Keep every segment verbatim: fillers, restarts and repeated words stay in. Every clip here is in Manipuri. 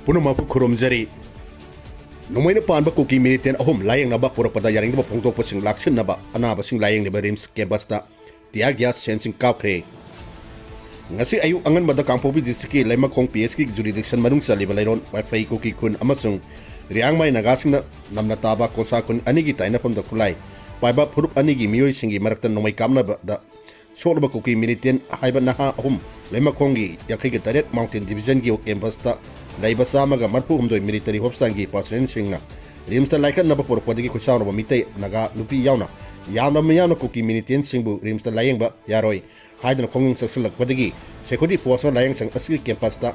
ꯄꯨꯝꯅꯃꯛꯄꯨ ꯈꯨꯔꯨꯝꯖꯔꯤ꯫ ꯅꯣꯡꯃꯩꯅ ꯄꯥꯟꯕ ꯀꯨꯀꯤ ꯃꯤꯂꯤꯇꯦꯟ ꯑꯍꯨꯝ ꯂꯥꯌꯦꯡꯅꯕ ꯄꯨꯔꯛꯄꯗ ꯌꯥꯅꯤꯡꯗꯕ ꯐꯣꯡꯗꯣꯛꯄꯁꯤꯡ ꯂꯥꯛꯁꯤꯟꯅꯕ ꯑꯅꯥꯕꯁꯤꯡ ꯂꯥꯌꯦꯡꯂꯤꯕ ꯔꯤꯝꯁ ꯀꯦꯝꯄꯁꯇ ꯇꯤꯌꯥꯔ ꯒ꯭ꯌꯥꯁ ꯁꯦꯟꯁꯤꯡ ꯀꯥꯞꯈ꯭ꯔꯦ꯫ ꯉꯁꯤ ꯑꯌꯨꯛ ꯑꯉꯟꯕꯗ ꯀꯥꯡꯄꯣꯛꯄꯤ ꯗꯤꯁꯇ꯭ꯔꯤꯛꯀꯤ ꯂꯩꯃꯈꯣꯡ ꯄꯤ ꯑꯦꯁꯀꯤ ꯖꯨꯔꯤꯗꯤꯛꯁꯟ ꯃꯅꯨꯡ ꯆꯜꯂꯤꯕ ꯂꯩꯔꯣꯟ ꯋꯥꯏꯐꯩ ꯀꯨꯀꯤ ꯈꯨꯟ ꯑꯃꯁꯨꯡ ꯔꯤꯌꯥꯡꯃꯥꯏ ꯅꯥꯒꯥꯁꯤꯡꯅ ꯅꯝꯅ ꯇꯥꯕ ꯀꯣꯟꯁꯥ ꯈꯨꯟ ꯑꯅꯤꯒꯤ ꯇꯥꯏꯅꯐꯝꯗ ꯈꯨꯠꯂꯥꯏ ꯄꯥꯏꯕ ꯐꯨꯔꯨꯞ ꯑꯅꯤꯒꯤ ꯃꯤꯑꯣꯏꯁꯤꯡꯒꯤ ꯃꯔꯛꯇ ꯅꯣꯡꯃꯩ ꯀꯥꯞꯅꯕꯗ ꯁꯣꯛꯂꯕ ꯀꯨꯀꯤ ꯃꯤꯂꯤꯇꯦꯟ ꯍꯥꯏꯕ ꯅꯍꯥ ꯑꯍꯨꯝ ꯂꯩꯃꯈꯣꯡꯒꯤ ꯌꯥꯡꯈꯩꯒ ꯇꯔꯦꯠ ꯃꯥꯎꯟꯇꯦꯟ ꯗꯤꯕꯤꯖꯟꯒꯤ ꯀꯦꯝꯄꯁꯇ ꯂꯩꯕ ꯆꯥꯝꯃꯒ ꯃꯔꯤꯐꯨ ꯍꯨꯝꯗꯣꯏ ꯃꯤꯂꯤꯇꯔꯤ ꯍꯣꯁꯄꯤꯇꯥꯜꯒꯤ ꯄꯥꯔꯁꯣꯅꯦꯜꯁꯤꯡꯅ ꯔꯤꯝꯁꯇ ꯂꯥꯏꯀꯠꯅꯕ ꯄꯨꯔꯛꯄꯗꯒꯤ ꯈꯨꯠꯁꯥꯎꯅꯕ ꯃꯤꯇꯩ ꯅꯥꯒꯥ ꯅꯨꯄꯤ ꯌꯥꯎꯅ ꯌꯥꯝꯅ ꯃꯤꯌꯥꯝꯅ ꯀꯨꯀꯤ ꯃꯤꯂꯤꯇꯦꯟꯁꯤꯡꯕꯨ ꯔꯤꯝꯁꯇ ꯂꯥꯌꯦꯡꯕ ꯌꯥꯔꯣꯏ ꯍꯥꯏꯗꯨꯅ ꯈꯣꯡꯖꯪ ꯆꯪꯁꯤꯜꯂꯛꯄꯗꯒꯤ ꯁꯦꯀ꯭ꯌꯨꯔꯤꯇꯤ ꯐꯣꯔꯁꯅ ꯂꯥꯌꯦꯡꯁꯪ ꯑꯁꯤꯒꯤ ꯀꯦꯝꯄꯁꯇ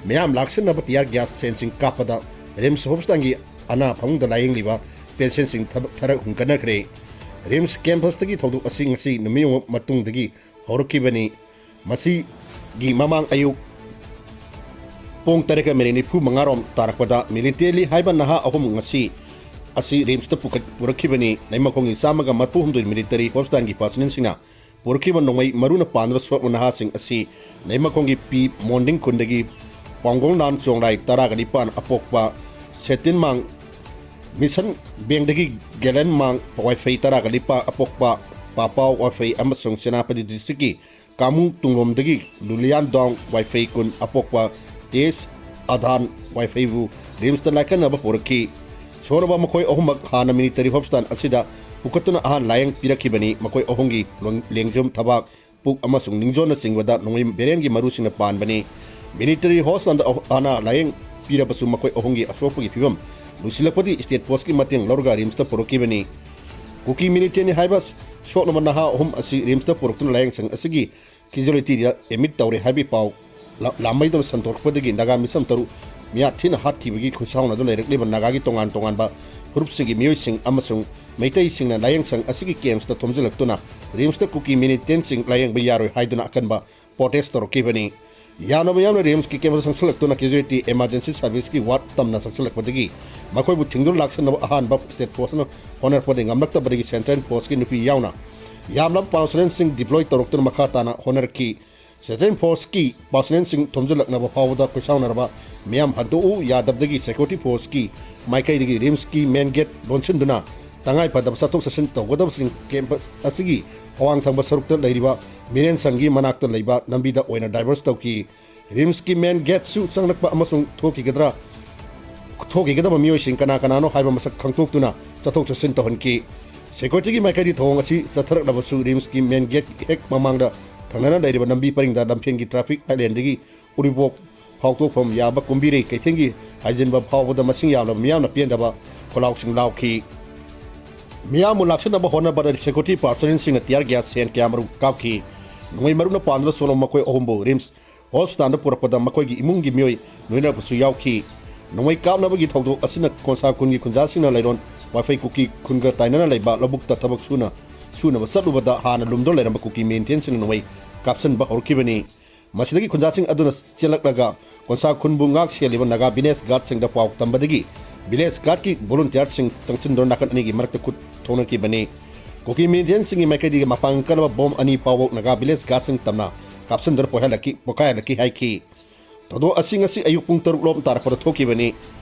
ꯃꯤꯌꯥꯝ ꯂꯥꯛꯁꯤꯟꯅꯕ ꯇꯤꯌꯥꯔ ꯒ꯭ꯌꯥꯁ ꯁꯦꯟꯁꯤꯡ ꯀꯥꯞꯄꯗ ꯔꯤꯝꯁ ꯍꯣꯁꯄꯤꯇꯥꯜꯒꯤ ꯑꯅꯥ ꯐꯃꯨꯡꯗ ꯂꯥꯌꯦꯡꯂꯤꯕ ꯄꯦꯁꯦꯟꯁꯤꯡ ꯊꯕꯛ ꯊꯔꯛ ꯍꯨꯟꯒꯠꯅꯈ꯭ꯔꯦ꯫ ꯔꯤꯝꯁ ꯀꯦꯝꯄꯁꯇꯒꯤ ꯊꯧꯗꯣꯛ ꯑꯁꯤ ꯉꯁꯤ ꯅꯨꯃꯤꯠ ꯌꯨꯡꯕ ꯃꯇꯨꯡꯗꯒꯤ ꯍꯧꯔꯛꯈꯤꯕꯅꯤ꯫ ꯃꯁꯤꯒꯤ ꯃꯃꯥꯡ ꯑꯌꯨꯛ ꯄꯨꯡ ꯇꯔꯦꯠꯀ ꯃꯤꯅꯤꯠ ꯅꯤꯐꯨ ꯃꯉꯥꯔꯣꯝ ꯇꯥꯔꯛꯄꯗ ꯃꯤꯂꯤꯇꯦꯟ ꯍꯥꯏꯕ ꯅꯍꯥ ꯑꯍꯨꯝ ꯉꯁꯤ ꯑꯁꯤ ꯔꯤꯝꯁꯇ ꯄꯨꯈꯠ-, ꯄꯨꯔꯛꯈꯤꯕꯅꯤ꯫ ꯂꯩꯃꯈꯣꯡꯒꯤ ꯆꯥꯝꯃꯒ ꯃꯔꯤꯐꯨ ꯍꯨꯝꯗꯣꯏ ꯃꯤꯂꯤꯇꯔꯤ ꯍꯣꯁꯄꯤꯇꯥꯜꯒꯤ ꯄꯥꯔꯁꯣꯅꯦꯜꯁꯤꯡꯅ ꯄꯨꯔꯛꯈꯤꯕ ꯅꯣꯡꯃꯩ ꯃꯔꯨꯅ ꯄꯥꯟꯗꯨꯅ ꯁꯣꯛꯄ ꯅꯍꯥꯁꯤꯡ ꯑꯁꯤ ꯂꯩꯃꯈꯣꯡꯒꯤ ꯄꯤ ꯃꯣꯟꯗꯤꯡ ꯈꯨꯟꯗꯒꯤ ꯄꯥꯡꯒꯣꯡ ꯅꯥꯟ ꯆꯣꯡꯂꯥꯏ ꯇꯔꯥꯒ ꯅꯤꯄꯥꯟ ꯑꯄꯣꯛꯄ ꯁꯦꯇꯤꯟ ꯃꯥꯡ, ꯃꯤꯁꯟ ꯕꯦꯡꯗꯒꯤ ꯒꯦꯂꯦꯟ ꯃꯥꯡ ꯋꯥꯏꯐꯩ ꯇꯔꯥꯒ ꯅꯤꯄꯥꯟ ꯑꯄꯣꯛꯄ ꯄꯥꯄꯥꯎ ꯋꯥꯏꯐꯩ ꯑꯃꯁꯨꯡ ꯁꯦꯅꯥꯄꯇꯤ ꯗꯤꯁꯇ꯭ꯔꯤꯛꯀꯤ ꯀꯥꯃꯨꯡ ꯇꯨꯡꯂꯣꯝꯗꯒꯤ ꯂꯨꯂꯤꯌꯥꯟ ꯗꯥꯎꯡ ꯋꯥꯏꯐꯩ ꯀꯨꯟ ꯑꯄꯣꯛꯄ ꯇꯦꯖ ꯑꯙꯥꯟ ꯋꯥꯏꯐꯩꯕꯨ ꯔꯤꯝꯁꯇ ꯂꯥꯏꯀꯠꯅꯕ ꯄꯨꯔꯛꯈꯤ꯫ ꯁꯣꯛꯂꯕ ꯃꯈꯣꯏ ꯑꯍꯨꯝꯃꯛ ꯍꯥꯟꯅ ꯃꯤꯂꯤꯇꯔꯤ ꯍꯣꯁꯄꯤꯇꯥꯜ ꯑꯁꯤꯗ ꯄꯨꯈꯠꯇꯨꯅ ꯑꯍꯥꯟ ꯂꯥꯌꯦꯡ ꯄꯤꯔꯛꯈꯤꯕꯅꯤ꯫ ꯃꯈꯣꯏ ꯑꯍꯨꯝꯒꯤ ꯂꯣꯡ-, ꯂꯦꯡꯖꯨꯝ, ꯊꯕꯥꯛ, ꯄꯨꯛ ꯑꯃꯁꯨꯡ ꯅꯤꯡꯖꯣꯟꯅꯆꯤꯡꯕꯗ ꯅꯣꯡꯃꯩ ꯕꯦꯔꯦꯟꯒꯤ ꯃꯔꯨꯁꯤꯡꯅ ꯄꯥꯟꯕꯅꯤ꯫ ꯃꯤꯂꯤꯇꯔꯤ ꯍꯣꯁꯄꯤꯇꯥꯜꯗ ꯑꯍꯨ-, ꯍꯥꯟꯅ ꯂꯥꯌꯦꯡ ꯄꯤꯔꯕꯁꯨ ꯃꯈꯣꯏ ꯑꯍꯨꯝꯒꯤ ꯑꯁꯣꯛꯄꯒꯤ ꯐꯤꯕꯝ ꯂꯨꯁꯤꯜꯂꯛꯄꯗꯤ ꯁ꯭ꯇꯦꯠ ꯐꯣꯔꯁꯀꯤ ꯃꯇꯦꯡ ꯂꯧꯔꯒ ꯔꯤꯝꯁꯇ ꯄꯨꯔꯛꯈꯤꯕꯅꯤ꯫ ꯀꯨꯀꯤ ꯃꯤꯂꯤꯇꯦꯟꯅꯤ ꯍꯥꯏꯕ ꯁꯣꯛꯂꯕ ꯅꯍꯥ ꯑꯍꯨꯝ ꯑꯁꯤ ꯔꯤꯝꯁꯇ ꯄꯨꯔꯛꯇꯨꯅ ꯂꯥꯌꯦꯡꯁꯪ ꯑꯁꯤꯒꯤ ꯀꯦꯖꯨꯋꯦꯂꯤꯇꯤꯗ ꯑꯦꯗꯃꯤꯠ ꯇꯧꯔꯦ ꯍꯥꯏꯕꯒꯤ ꯄꯥꯎ ꯂꯥ-, ꯂꯥꯃꯩꯗꯨꯅ ꯁꯟꯗꯣꯔꯛꯄꯗꯒꯤ ꯅꯥꯒꯥ ꯃꯤꯁꯝ ꯇꯔꯨꯛ ꯃꯤꯌꯥꯠ ꯊꯤꯅ ꯍꯥꯠꯈꯤꯕꯒꯤ ꯈꯨꯠꯁꯥꯎꯅꯗꯨꯅ ꯂꯩꯔꯛꯂꯤꯕ ꯅꯥꯒꯥꯒꯤ ꯇꯣꯉꯥꯟ ꯇꯣꯉꯥꯟꯕ ꯐꯨꯔꯨꯞꯁꯤꯡꯒꯤ ꯃꯤꯑꯣꯏꯁꯤꯡ ꯑꯃꯁꯨꯡ ꯃꯩꯇꯩꯁꯤꯡꯅ ꯂꯥꯌꯦꯡꯁꯪ ꯑꯁꯤꯒꯤ ꯀꯦꯝꯞꯁꯇ ꯊꯣꯝꯖꯤꯜꯂꯛꯇꯨꯅ ꯔꯤꯝꯁꯇ ꯀꯨꯀꯤ ꯃꯤꯂꯤꯇꯦꯟꯁꯤꯡ ꯂꯥꯌꯦꯡꯕ ꯌꯥꯔꯣꯏ ꯍꯥꯏꯗꯨꯅ ꯑꯀꯟꯕ ꯄ꯭ꯔꯣꯇꯦꯁ ꯇꯧꯔꯛꯈꯤꯕꯅꯤ꯫ ꯌꯥꯝꯅ ꯃꯤꯌꯥꯝꯅ ꯔꯤꯝꯁꯀꯤ ꯀꯦꯝꯞꯇ ꯆꯪꯁꯤꯜꯂꯛꯇꯨꯅ ꯀꯦꯖꯨꯋꯦꯂꯤꯇꯤ ꯏꯃꯥꯔꯖꯦꯟꯁꯤ ꯁꯥꯔꯚꯤꯁꯀꯤ ꯋꯥꯔꯗ ꯇꯝꯅ ꯆꯪꯁꯤꯜꯂꯛꯄꯗꯒꯤ ꯃꯈꯣꯏꯕꯨ ꯊꯤꯡꯗꯨꯅ ꯂꯥꯛꯁꯤꯟꯅꯕ ꯑꯍꯥꯟꯕ ꯁ꯭ꯇꯦꯠ ꯐꯣꯔꯁꯅ ꯍꯣꯠꯅꯔꯛꯄꯗꯒꯤ ꯉꯝꯂꯛꯇꯕꯗꯒꯤ ꯁꯦꯟꯇ꯭ꯔꯦꯜ ꯐꯣꯔꯁꯀꯤ ꯅꯨꯄꯤ ꯌꯥꯎꯅ ꯌꯥꯝꯂꯕ ꯄꯥꯔꯁꯣꯅꯦꯜꯁꯤꯡ ꯗꯤꯄ꯭ꯂꯣꯏ ꯇꯧꯔꯛꯇꯨꯅ ꯃꯈꯥ ꯇꯥꯅ ꯍꯣꯠꯅꯔꯛꯈꯤ꯫ ꯁꯦꯟꯇ꯭ꯔꯦꯜ ꯐꯣꯔꯁꯀꯤ ꯄꯥꯔꯁꯣꯅꯦꯜꯁꯤꯡ ꯊꯣꯝꯖꯤꯜꯂꯛꯅꯕ ꯐꯥꯎꯕꯗ ꯈꯣꯏꯁꯥꯎꯅꯔꯕ ꯃꯤꯌꯥꯝ ꯍꯟꯗꯣꯛꯎ ꯌꯥꯗꯕꯗꯒꯤ ꯁꯦꯀ꯭ꯌꯨꯔꯤꯇꯤ ꯐꯣꯔꯁꯀꯤ ꯃꯥꯏꯀꯩꯗꯒꯤ ꯔꯤꯝꯁꯀꯤ ꯃꯦꯟ ꯒꯦꯠ ꯂꯣꯟꯁꯤꯟꯗꯨꯅ ꯇꯉꯥꯏ ꯐꯗꯕ ꯆꯠꯊꯣꯛ ꯆꯠꯁꯤꯟ ꯇꯧꯒꯗꯕꯁꯤꯡ ꯀꯦꯝꯄꯁ ꯑꯁꯤꯒꯤ ꯑꯋꯥꯡ ꯊꯪꯕ ꯁꯔꯨꯛꯇ ꯂꯩꯔꯤꯕ ꯃꯤꯔꯦꯟ ꯁꯪꯒꯤ ꯃꯅꯥꯛꯇ ꯂꯩꯕ ꯂꯝꯕꯤꯗ ꯑꯣꯏꯅ ꯗꯥꯏꯚꯔꯁ ꯇꯧꯈꯤ꯫ ꯔꯤꯝꯁꯀꯤ ꯃꯦꯟ ꯒꯦꯠꯁꯨ ꯆꯪꯂꯛꯄ ꯑꯃꯁꯨꯡ ꯊꯣꯛꯈꯤꯒꯗ꯭ꯔꯥ ꯊꯣꯛꯈꯤꯒꯗꯕ ꯃꯤꯑꯣꯏꯁꯤꯡ ꯀꯅꯥ ꯀꯅꯥꯅꯣ ꯍꯥꯏꯕ ꯃꯁꯛ ꯈꯪꯗꯣꯛꯇꯨꯅ ꯆꯠꯊꯣꯛ ꯆꯠꯁꯤꯟ ꯇꯧꯍꯟꯈꯤ꯫ ꯁꯦꯀ꯭ꯌꯨꯔꯤꯇꯤꯒꯤ ꯃꯥꯏꯀꯩꯗꯒꯤ ꯊꯧꯑꯣꯡ ꯑꯁꯤ ꯆꯠꯊꯔꯛꯂꯕꯁꯨ ꯔꯤꯝꯁꯀꯤ ꯃꯦꯟ ꯒꯦꯠ ꯍꯦꯛ ꯃꯃꯥꯡꯗ ꯊꯪꯅꯅ ꯂꯩꯔꯤꯕ ꯂꯝꯕꯤ ꯄꯔꯤꯡꯗ ꯂꯝꯐꯦꯜꯒꯤ ꯇ꯭ꯔꯥꯐꯤꯛ ꯑꯥꯏꯂꯦꯟꯗꯒꯤ ꯎꯔꯤꯄꯣꯛ ꯐꯥꯎꯗꯣꯛꯐꯝ ꯌꯥꯕ ꯀꯨꯝꯕꯤꯔꯩ ꯀꯩꯊꯦꯜꯒꯤ ꯍꯥꯏꯖꯤꯟꯕ ꯐꯥꯎꯕꯗ ꯃꯁꯤꯡ ꯌꯥꯝꯂꯕ ꯃꯤꯌꯥꯝꯅ ꯄꯦꯟꯗꯕ ꯈꯣꯜꯂꯥꯎꯁꯤꯡ ꯂꯥꯎꯈꯤ꯫ ꯃꯤꯌꯥꯝꯕꯨ ꯂꯥꯛꯁꯤꯟꯅꯕ ꯍꯣꯠꯅꯕꯗ ꯁꯦꯀ꯭ꯌꯨꯔꯤꯇꯤ ꯄꯥꯔꯁꯣꯅꯦꯜꯁꯤꯡꯅ ꯇꯤꯌꯥꯔ ꯒ꯭ꯌꯥꯁ ꯁꯦꯜ ꯀꯌꯥꯃꯔꯨꯝ ꯀꯥꯞꯈꯤ꯫ ꯅꯣꯡꯃꯩ ꯃꯔꯨꯅ ꯄꯥꯟꯗꯨꯅ ꯁꯣꯛꯂꯕ ꯃꯈꯣꯏ ꯑꯍꯨꯝꯕꯨ ꯔꯤꯝꯁ ꯍꯣꯁꯄꯤꯇꯥꯜꯗ ꯄꯨꯔꯛꯄꯗ ꯃꯈꯣꯏꯒꯤ ꯏꯃꯨꯡꯒꯤ ꯃꯤꯑꯣꯏ ꯂꯣꯏꯅꯕꯁꯨ ꯌꯥꯎꯈꯤ꯫ ꯅꯣꯡꯃꯩ ꯀꯥꯞꯅꯕꯒꯤ ꯊꯧꯗꯣꯛ ꯑꯁꯤꯅ ꯀꯣꯟꯁꯥ ꯈꯨꯟꯒꯤ ꯈꯨꯟꯖꯥꯁꯤꯡꯅ ꯂꯩꯔꯣꯟ ꯋꯥꯏꯐꯩ ꯀꯨꯀꯤ ꯈꯨꯟꯒ ꯇꯥꯏꯅꯅ ꯂꯩꯕ ꯂꯧꯕꯨꯛꯇ ꯊꯕꯛ ꯁꯨꯅ ꯁꯨꯅꯕ ꯆꯠꯂꯨꯕꯗ ꯍꯥꯟꯅ ꯂꯨꯝꯗꯨꯅ ꯂꯩꯔꯝꯕ ꯀꯨꯀꯤ ꯃꯤꯂꯤꯇꯦꯟꯁꯤꯡꯅ ꯅꯣꯡꯃꯩ ꯀꯥꯞꯁꯤꯟꯕ ꯍꯧꯔꯛꯈꯤꯕꯅꯤ꯫ ꯃꯁꯤꯗꯒꯤ ꯈꯨꯟꯖꯥꯁꯤꯡ ꯑꯗꯨꯅ ꯆꯦꯜꯂꯛꯂꯒ ꯀꯣꯟꯁꯥ ꯈꯨꯟꯕꯨ ꯉꯥꯛ ꯁꯦꯜꯂꯤꯕ ꯅꯥꯒꯥ ꯚꯤꯂꯦꯖ ꯒꯥꯔꯗꯁꯤꯡꯗ ꯄꯥꯎ ꯇꯝꯕꯗꯒꯤ ꯚꯤꯂꯦꯖ ꯒꯥꯔꯗꯀꯤ ꯚꯣꯂꯨꯟꯇꯤꯌꯥꯔꯁꯤꯡ ꯆꯪꯁꯤꯟꯗꯨꯅ ꯅꯥꯀꯟ ꯑꯅꯤꯒꯤ ꯃꯔꯛꯇ ꯈꯨꯠ ꯊꯣꯛꯅꯈꯤꯕꯅꯤ꯫ ꯀꯨꯀꯤ ꯃꯤꯂꯤꯇꯦꯟꯁꯤꯡꯒꯤ ꯃꯥꯏꯀꯩꯗꯒꯤ ꯃꯄꯥꯡꯒꯜ ꯀꯟꯕ ꯕꯣꯝ ꯑꯅꯤ ꯐꯥꯎꯕ ꯅꯥꯒꯥ ꯚꯤꯂꯦꯖ ꯒꯥꯔꯗꯁꯤꯡ ꯇꯝꯅ ꯀꯥꯞꯁꯤꯟꯗꯨꯅ ꯄꯣꯛꯍꯜꯂꯛꯈꯤ, ꯄꯣꯈꯥꯏꯍꯜꯂꯛꯈꯤ ꯍꯥꯏꯈꯤ꯫ ꯊꯧꯗꯣꯛ ꯑꯁꯤ ꯉꯁꯤ ꯑꯌꯨꯛ ꯄꯨꯡ ꯇꯔꯨꯛ ꯂꯣꯝ ꯇꯥꯔꯛꯄꯗ ꯊꯣꯛꯈꯤꯕꯅꯤ꯫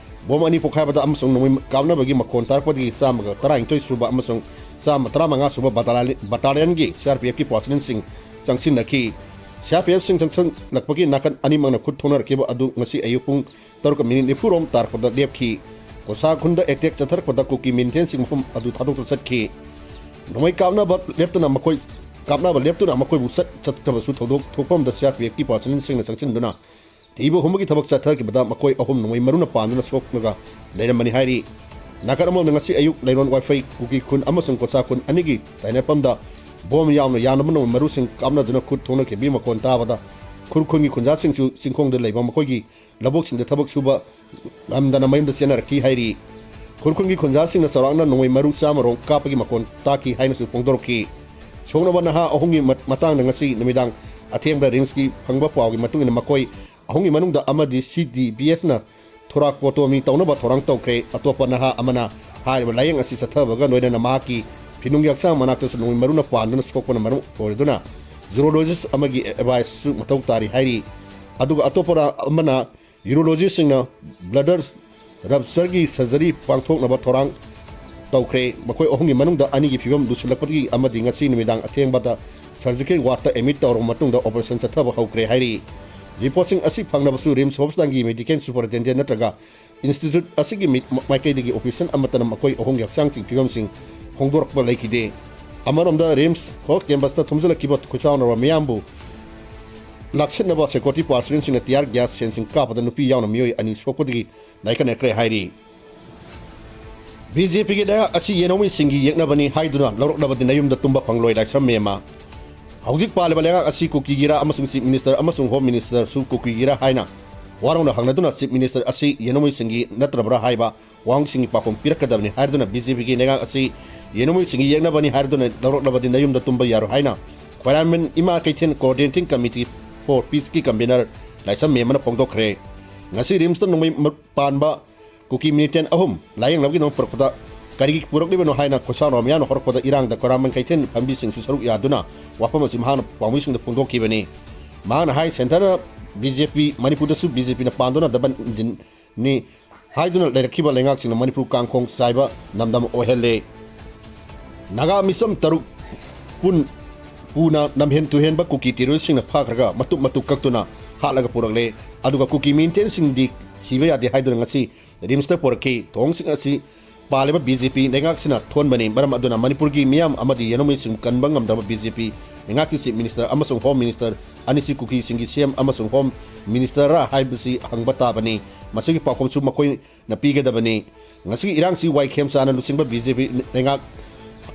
ꯕꯣꯝ ꯑꯅꯤ ꯄꯣꯈꯥꯏꯕꯗ ꯑꯃꯁꯨꯡ ꯅꯣꯡꯃꯩ ꯀꯥꯞꯅꯕꯒꯤ ꯃꯈꯣꯟ ꯇꯥꯔꯛꯄꯗꯒꯤ ꯆꯥꯝꯃꯒ ꯇꯔꯥꯅꯤꯊꯣꯏ ꯁꯨꯕ ꯑꯃꯁꯨꯡ ꯆꯥꯝꯃ ꯇꯔꯥꯃꯉꯥ ꯁꯨꯕ ꯕꯇꯥꯂꯤ-, ꯕꯇꯥꯂꯤꯌꯟꯒꯤ C R P ꯑꯦꯐꯀꯤ ꯄꯥꯔꯁꯣꯅꯦꯜꯁꯤꯡ ꯆꯪꯁꯤꯟꯅꯈꯤ꯫ C R P ꯑꯦꯐꯁꯤꯡ ꯆꯪꯁꯤꯜꯂꯛꯄꯒꯤ ꯅꯥꯀꯟ ꯑꯅꯤꯃꯛꯅ ꯈꯨꯠ ꯊꯣꯛꯅꯔꯛꯈꯤꯕ ꯑꯗꯨ ꯉꯁꯤ ꯑꯌꯨꯛ ꯄꯨꯡ ꯇꯔꯨꯛꯀ ꯃꯤꯅꯤꯠ ꯅꯤꯐꯨ ꯔꯣꯝ ꯇꯥꯔꯛꯄꯗ ꯂꯦꯞꯈꯤ꯫ ꯀꯣꯁꯥ ꯈꯨꯟꯗ ꯑꯦꯇꯦꯛ ꯆꯠꯊꯔꯛꯄꯗ ꯀꯨꯀꯤ ꯃꯤꯂꯤꯇꯦꯟꯁꯤꯡ ꯃꯐꯝ ꯑꯗꯨ ꯊꯥꯗꯣꯛꯇꯨꯅ ꯆꯠꯈꯤ꯫ ꯅꯣꯡꯃꯩ ꯀꯥꯞꯅꯕ ꯂꯦꯞꯇꯨꯅ ꯃꯈꯣꯏ, ꯀꯥꯞꯅꯕ ꯂꯦꯞꯇꯨꯅ ꯃꯈꯣꯏꯕꯨ ꯆꯠ-, ꯆꯠꯈ꯭ꯔꯕꯁꯨ ꯊꯧꯗꯣꯛ ꯊꯣꯛꯐꯝꯗ ꯁꯤ ꯑꯥꯔ ꯄꯤ ꯑꯦꯐꯀꯤ ꯄꯥꯔꯁꯣꯅꯦꯜꯁꯤꯡꯅ ꯆꯪꯁꯤꯟꯗꯨꯅ ꯊꯤꯕ ꯍꯨꯝꯕꯒꯤ ꯊꯕꯛ ꯆꯠꯊꯈꯤꯕꯗ ꯃꯈꯣꯏ ꯑꯍꯨꯝ ꯅꯣꯡꯃꯩ ꯃꯔꯨꯅ ꯄꯥꯟꯗꯨꯅ ꯁꯣꯛꯂꯒ ꯂꯩꯔꯝꯕꯅꯤ ꯍꯥꯏꯔꯤ꯫ ꯅꯥꯀꯟ ꯑꯃꯔꯣꯝꯗ ꯉꯁꯤ ꯑꯌꯨꯛ ꯂꯩꯔꯣꯟ ꯋꯥꯏꯐꯩ ꯀꯨꯀꯤ ꯈꯨꯟ ꯑꯃꯁꯨꯡ ꯀꯣꯁꯥ ꯈꯨꯟ ꯑꯅꯤꯒꯤ ꯇꯥꯏꯅꯐꯝꯗ ꯕꯣꯝ ꯌꯥꯎꯅ ꯌꯥꯅꯕ ꯅꯣꯡꯃꯩ ꯃꯔꯨꯁꯤꯡ ꯀꯥꯞꯅꯗꯨꯅ ꯈꯨꯠ ꯊꯣꯛꯅꯈꯤꯕꯒꯤ ꯃꯈꯣꯟ ꯇꯥꯕꯗ ꯈꯨꯔꯈꯨꯜꯒꯤ ꯈꯨꯟꯖꯥꯁꯤꯡꯁꯨ ꯆꯤꯡꯈꯣꯡꯗ ꯂꯩꯕ ꯃꯈꯣꯏꯒꯤ ꯂꯧꯕꯨꯛꯁꯤꯡꯗ ꯊꯕꯛ ꯁꯨꯕ ꯉꯝꯗꯅ ꯃꯌꯨꯝꯗ ꯆꯦꯟꯅꯔꯛꯈꯤ ꯍꯥꯏꯔꯤ꯫ ꯈꯨꯔꯈꯨꯜꯒꯤ ꯈꯨꯟꯖꯥꯁꯤꯡꯅ ꯆꯥꯎꯔꯥꯛꯅ ꯅꯣꯡꯃꯩ ꯃꯔꯨ ꯆꯥꯝꯃ ꯔꯣꯝ ꯀꯥꯞꯄꯒꯤ ꯃꯈꯣꯟ ꯇꯥꯈꯤ ꯍꯥꯏꯅꯁꯨ ꯐꯣꯡꯗꯣꯔꯛꯈꯤ꯫ ꯁꯣꯛꯅꯕ ꯅꯍꯥ ꯑꯍꯨꯝꯒꯤ ꯃꯠ-, ꯃꯇꯥꯡꯗ ꯉꯁꯤ ꯅꯨꯃꯤꯗꯥꯡ ꯑꯊꯦꯡꯕꯗ ꯔꯤꯝꯁꯀꯤ ꯐꯪꯕ ꯄꯥꯎꯒꯤ ꯃꯇꯨꯡ ꯏꯟꯅ ꯃꯈꯣꯏ ꯑꯍꯨꯝꯒꯤ ꯃꯅꯨꯡꯗ ꯑꯃꯗꯤ ꯁꯤ ꯗꯤ ꯕꯤ ꯑꯦꯁꯅ ꯊꯣꯔꯥꯀꯣꯇꯣꯃꯤ ꯇꯧꯅꯕ ꯊꯧꯔꯥꯡ ꯇꯧꯈ꯭ꯔꯦ꯫ ꯑꯇꯣꯞꯄ ꯅꯍꯥ ꯑꯃꯅ ꯍꯥꯏꯔꯤꯕ ꯂꯥꯌꯦꯡ ꯑꯁꯤ ꯆꯠꯊꯕꯒ ꯂꯣꯏꯅꯅ ꯃꯍꯥꯛꯀꯤ ꯐꯤꯅꯨꯡꯒꯤ ꯍꯛꯆꯥꯡ ꯃꯅꯥꯛꯇꯁꯨ ꯅꯣꯡꯃꯩ ꯃꯔꯨꯅ ꯄꯥꯟꯗꯨꯅ ꯁꯣꯛꯄꯅ ꯃꯔꯝ ꯑꯣꯏꯔꯗꯨꯅ ꯌꯨꯔꯣꯂꯣꯖꯤꯁ ꯑꯃꯒꯤ ꯑꯦꯗꯚꯥꯏꯁꯁꯨ ꯃꯊꯧ ꯇꯥꯔꯤ ꯍꯥꯏꯔꯤ꯫ ꯑꯗꯨꯒ ꯑꯇꯣꯞꯄ ꯑꯃꯅ ꯌꯨꯔꯣꯂꯣꯖꯤꯁꯁꯤꯡꯅ ꯕ꯭ꯂꯗꯔ ꯔꯞꯆꯔꯒꯤ ꯁꯔꯖꯔꯤ ꯄꯥꯡꯊꯣꯛꯅꯕ ꯊꯧꯔꯥꯡ ꯇꯧꯈ꯭ꯔꯦ꯫ ꯃꯈꯣꯏ ꯑꯍꯨꯝꯒꯤ ꯃꯅꯨꯡꯗ ꯑꯅꯤꯒꯤ ꯐꯤꯕꯝ ꯂꯨꯁꯤꯜꯂꯛꯄꯗꯒꯤ ꯑꯃꯗꯤ ꯉꯁꯤ ꯅꯨꯃꯤꯗꯥꯡ ꯑꯊꯦꯡꯕꯗ ꯁꯔꯖꯤꯀꯦꯜ ꯋꯥꯔꯗꯇ ꯑꯦꯗꯃꯤꯠ ꯇꯧꯔꯕ ꯃꯇꯨꯡꯗ ꯑꯣꯄꯔꯦꯁꯟ ꯆꯠꯊꯕ ꯍꯧꯈ꯭ꯔꯦ ꯍꯥꯏꯔꯤ꯫ ꯔꯤꯄꯣꯔꯠꯁꯤꯡ ꯑꯁꯤ ꯐꯪꯂꯕꯁꯨ ꯔꯤꯝꯁ ꯍꯣꯁꯄꯤꯇꯥꯜꯒꯤ ꯃꯦꯗꯤꯀꯦꯜ ꯁꯨꯄꯔꯤꯟꯇꯦꯟꯗꯦꯟ ꯅꯠꯇ꯭ꯔꯒ ꯏꯟꯁꯇꯤꯇ꯭ꯌꯨꯠ ꯑꯁꯤꯒꯤ ꯃꯤ-, ꯃꯥꯏꯀꯩꯗꯒꯤ ꯑꯣꯐꯤꯁꯤꯌꯦꯜ ꯑꯃꯠꯇꯅ ꯃꯈꯣꯏ ꯑꯍꯨꯝꯒꯤ ꯍꯛꯆꯥꯡꯒꯤ ꯐꯤꯕꯝꯁꯤꯡ ꯐꯣꯡꯗꯣꯔꯛꯄ ꯂꯩꯈꯤꯗꯦ꯫ ꯑꯃꯔꯣꯝꯗ ꯔꯤꯝꯁ ꯍꯣꯁ ꯀꯦꯝꯄꯁꯇ ꯊꯣꯝꯖꯤꯜꯂꯛꯈꯤꯕ ꯈꯨꯠꯁꯥꯎꯅꯔꯕ ꯃꯤꯌꯥꯝꯕꯨ ꯂꯥꯛꯁꯤꯟꯅꯕ ꯁꯦꯀ꯭ꯌꯨꯔꯤꯇꯤ ꯄꯥꯔꯁꯟꯁꯤꯡꯅ ꯇꯤꯌꯥꯔ ꯒ꯭ꯌꯥꯁ ꯁꯦꯜꯁꯤꯡ ꯀꯥꯞꯄꯗ ꯅꯨꯄꯤ ꯌꯥꯎꯅ ꯃꯤꯑꯣꯏ ꯑꯅꯤ ꯁꯣꯛꯄꯗꯒꯤ ꯅꯥꯏꯀꯠꯅꯈ꯭ꯔꯦ ꯍꯥꯏꯔꯤ꯫ ꯕꯤꯖꯦꯄꯤꯒꯤ ꯂꯩꯉꯥꯛ ꯑꯁꯤ ꯌꯦꯅꯧꯃꯤꯁꯤꯡꯒꯤ ꯌꯦꯛꯅꯕꯅꯤ ꯍꯥꯏꯗꯨꯅ ꯂꯧꯔꯛꯂꯕꯗꯤ ꯅꯌꯨꯝꯗ ꯇꯨꯝꯕ ꯐꯪꯂꯣꯏ, ꯂꯥꯏꯁ꯭ꯔꯝ ꯃꯦꯝꯃ꯫ ꯍꯧꯖꯤꯛ ꯄꯥꯜꯂꯤꯕ ꯂꯩꯉꯥꯛ ꯑꯁꯤ ꯀꯨꯀꯤꯒꯤꯔꯥ ꯑꯃꯁꯨꯡ ꯆꯤꯐ ꯃꯤꯅꯤꯁꯇꯔ ꯑꯃꯁꯨꯡ ꯍꯣꯝ ꯃꯤꯅꯤꯁꯇꯔꯁꯨ ꯀꯨꯀꯤꯒꯤꯔꯥ ꯍꯥꯏꯅ ꯋꯥꯔꯧꯅ ꯍꯪꯅꯗꯨꯅ ꯆꯤꯐ ꯃꯤꯅꯤꯁꯇꯔ ꯑꯁꯤ ꯌꯦꯅꯧꯃꯤꯁꯤꯡꯒꯤ ꯅꯠꯇ꯭ꯔꯕ꯭ꯔꯥ ꯍꯥꯏꯕ ꯋꯥꯍꯪꯁꯤꯡꯒꯤ ꯄꯥꯎꯈꯨꯝ ꯄꯤꯔꯛꯀꯗꯕꯅꯤ ꯍꯥꯏꯗꯨꯅ ꯕꯤꯖꯦꯄꯤꯒꯤ ꯂꯩꯉꯥꯛ ꯑꯁꯤ ꯌꯦꯅꯧꯃꯤꯁꯤꯡꯒꯤ ꯌꯦꯛꯅꯕꯅꯤ ꯍꯥꯏꯗꯨꯅ ꯂꯧꯔꯛꯂꯕꯗꯤ ꯅꯌꯨꯝꯗ ꯇꯨꯝꯕ ꯌꯥꯔꯣꯏ ꯍꯥꯏꯅ ꯈ꯭ꯋꯥꯏꯔꯥꯡꯕꯟ ꯏꯃꯥ ꯀꯩꯊꯦꯜ Coordinating Committee for Peaceꯀꯤ ꯀꯟꯚꯦꯅꯔ ꯂꯥꯏꯁ꯭ꯔꯝ ꯃꯦꯝꯃꯅ ꯐꯣꯡꯗꯣꯛꯈ꯭ꯔꯦ꯫ ꯉꯁꯤ ꯔꯤꯝꯁꯇ ꯅꯣꯡꯃꯩ ꯃ-, ꯄꯥꯟꯕ ꯀꯨꯀꯤ ꯃꯤꯂꯤꯇꯦꯟ ꯑꯍꯨꯝ ꯂꯥꯌꯦꯡꯅꯕꯒꯤꯗꯃꯛ ꯄꯨꯔꯛꯄꯗ ꯀꯔꯤꯒꯤ ꯄꯨꯔꯛꯂꯤꯕꯅꯣ ꯍꯥꯏꯅ ꯈꯣꯏꯁꯥꯎꯅꯕ ꯃꯤꯌꯥꯝꯅ ꯍꯧꯔꯛꯄꯗ ꯏꯔꯥꯡꯗ ꯈ꯭ꯋꯥꯏꯔꯥꯡꯕꯟ ꯀꯩꯊꯦꯜ ꯐꯝꯕꯤꯁꯤꯡꯁꯨ ꯁꯔꯨꯛ ꯌꯥꯗꯨꯅ ꯋꯥꯐꯝ ꯑꯁꯤ ꯃꯍꯥꯛꯅ ꯄꯥꯎꯃꯤꯁꯤꯡꯗ ꯐꯣꯡꯗꯣꯛꯈꯤꯕꯅꯤ꯫ ꯃꯍꯥꯛꯅ ꯍꯥꯏ, ꯁꯦꯟꯇꯔꯅ ꯕꯤꯖꯦꯄꯤ, ꯃꯅꯤꯄꯨꯔꯗꯁꯨ ꯕꯤꯖꯦꯄꯤꯅ ꯄꯥꯟꯗꯨꯅ ꯗꯕꯜ ꯏꯟꯖꯤꯟꯅꯤ ꯍꯥꯏꯗꯨꯅ ꯂꯩꯔꯛꯈꯤꯕ ꯂꯩꯉꯥꯛꯁꯤꯡꯅ ꯃꯅꯤꯄꯨꯔ ꯀꯥꯡꯈꯣꯡ ꯆꯥꯏꯕ ꯅꯝꯗꯝ ꯑꯣꯏꯍꯜꯂꯦ꯫ ꯅꯥꯒꯥ ꯃꯤꯆꯝ ꯇꯔꯨꯛ ꯄꯨꯟ-, ꯄꯨꯅ ꯂꯝꯍꯦꯟ ꯇꯨꯍꯦꯟꯕ ꯀꯨꯀꯤ ꯇꯦꯔꯣꯔꯤꯁꯁꯤꯡꯅ ꯐꯥꯈ꯭ꯔꯒ ꯃꯇꯨꯞ ꯃꯇꯨꯞ ꯀꯛꯇꯨꯅ ꯍꯥꯠꯂꯒ ꯄꯨꯔꯛꯂꯦ꯫ ꯑꯗꯨꯒ ꯀꯨꯀꯤ ꯃꯤꯂꯤꯇꯦꯟꯁꯤꯡꯗꯤ ꯁꯤꯕ ꯌꯥꯗꯦ ꯍꯥꯏꯗꯨꯅ ꯉꯁꯤ ꯔꯤꯝꯁꯇ ꯄꯨꯔꯛꯈꯤ꯫ ꯊꯧꯑꯣꯡꯁꯤꯡ ꯑꯁꯤ ꯄꯥꯜꯂꯤꯕ ꯕꯤꯖꯦꯄꯤ ꯂꯩꯉꯥꯛꯁꯤꯅ ꯊꯣꯟꯕꯅꯤ꯫ ꯃꯔꯝ ꯑꯗꯨꯅ ꯃꯅꯤꯄꯨꯔꯒꯤ ꯃꯤꯌꯥꯝ ꯑꯃꯗꯤ ꯌꯦꯅꯧꯃꯤꯁꯤꯡ ꯀꯟꯕ ꯉꯝꯗꯕ ꯕꯤꯖꯦꯄꯤ ꯂꯩꯉꯥꯛꯀꯤ ꯆꯤꯐ ꯃꯤꯅꯤꯁꯇꯔ ꯑꯃꯁꯨꯡ ꯍꯣꯝ ꯃꯤꯅꯤꯁꯇꯔ ꯑꯅꯤꯁꯤ ꯀꯨꯀꯤꯁꯤꯡꯒꯤ ꯁꯤꯑꯦꯝ ꯑꯃꯁꯨꯡ ꯍꯣꯝ ꯃꯤꯅꯤꯁꯇꯔꯔꯥ ꯍꯥꯏꯕꯁꯤ ꯍꯪꯕ ꯇꯥꯕꯅꯤ꯫ ꯃꯁꯤꯒꯤ ꯄꯥꯎꯈꯨꯝꯁꯨ ꯃꯈꯣꯏꯅ ꯄꯤꯒꯗꯕꯅꯤ꯫ ꯉꯁꯤꯒꯤ ꯏꯔꯥꯡꯁꯤ ꯋꯥꯏꯈꯦꯝ ꯆꯥꯅ ꯂꯨꯆꯤꯡꯕ ꯕꯤꯖꯦꯄꯤ ꯂꯩꯉꯥꯛ